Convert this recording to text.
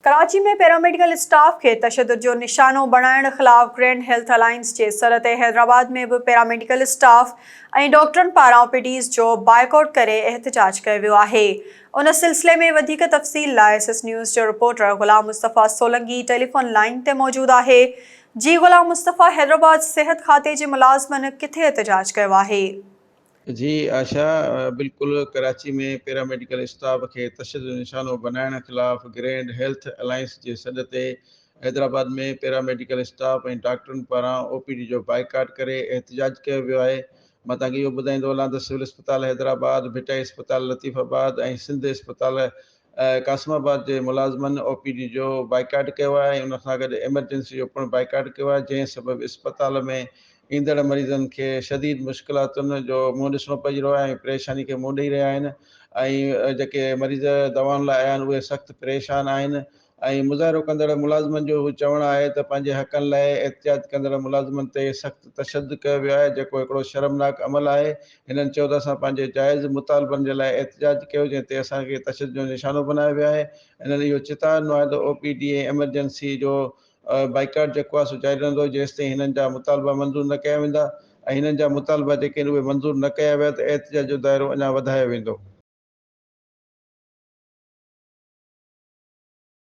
Karachi ۾ paramedical staff کي تشدد جو نشانو بڻائڻ خلاف گرينڊ هيلٿ الائنس جي سر تي حيدرآباد ۾ به پيراميڊيڪل اسٽاف ۽ ڊاڪٽرن پاران او پي ڊيز جو بائيڪاٽ ڪري احتجاج ڪيو ويو آهي. ان سلسلي ۾ وڌيڪ تفصيل لاء ايس ايس نيوز جو reporter Ghulam Mustafa Solangi telephone line تي موجود آهي. جي غلام مصطفيٰ حيدرآباد صحت کاتي جي ملازمن ڪٿي احتجاج ڪيو آهي؟ جي آشا بلڪل ڪراچي ۾ پيراميڊيڪل اسٽاف کي تشدد جو نشانو بنائڻ خلاف گرينڊ هيلٿ الائنس جي سڏ تي حيدرآباد ۾ پيراميڊيڪل اسٽاف ۽ ڊاڪٽرن پاران او پي ڊي جو بائيڪاٽ ڪري احتجاج ڪيو ويو آهي. مان توهان کي اهو ٻڌائيندو هلان ته سول اسپتال حيدرآباد، ڀٽائي اسپتال لطيف آباد ۽ سنڌ اسپتال قاسم آباد جي ملازمن او پي ڊي جو بائيڪاٽ ڪيو آهي ۽ ان سان گڏ ايمرجنسي جو پڻ بائيڪاٽ ڪيو آهي جنهن سبب اسپتال ۾ ايندڙ مريضن کي شديد مشڪلاتن جو منهن ڏسڻو پئجي رهيو آهي ۽ پريشاني کي منهن ڏئي رهيا آهن ۽ جيڪي مريض دوائن لاء آيا آهن اهي سخت پريشان آهن ۽ مظاهرو ڪندڙ ملازمن جو اهو چوڻ آهي ته پنهنجي حقن لاء احتجاج ڪندڙ ملازمن تي سخت تشدد ڪيو ويو آهي جيڪو هڪڙو شرمناڪ عمل آهي. هنن چيو ته اسان پنهنجي جائز مطالبن جي لاء احتجاج ڪيو جنهن تي اسان کي تشدد جو نشانو بنايو ويو آهي. هنن اهو چتاء ڏنو آهي ته او پي ڊي ۽ ايمرجنسي جو بائيڪاٽ جيڪو آهي سو جاري رهندو جيستائين هنن جا مطالبا منظور نه ڪيا ويندا ۽ هنن جا مطالبا جيڪي آهن اهي منظور نه ڪيا ويا ته احتجاج جو دائرو اڃا وڌايو ويندو.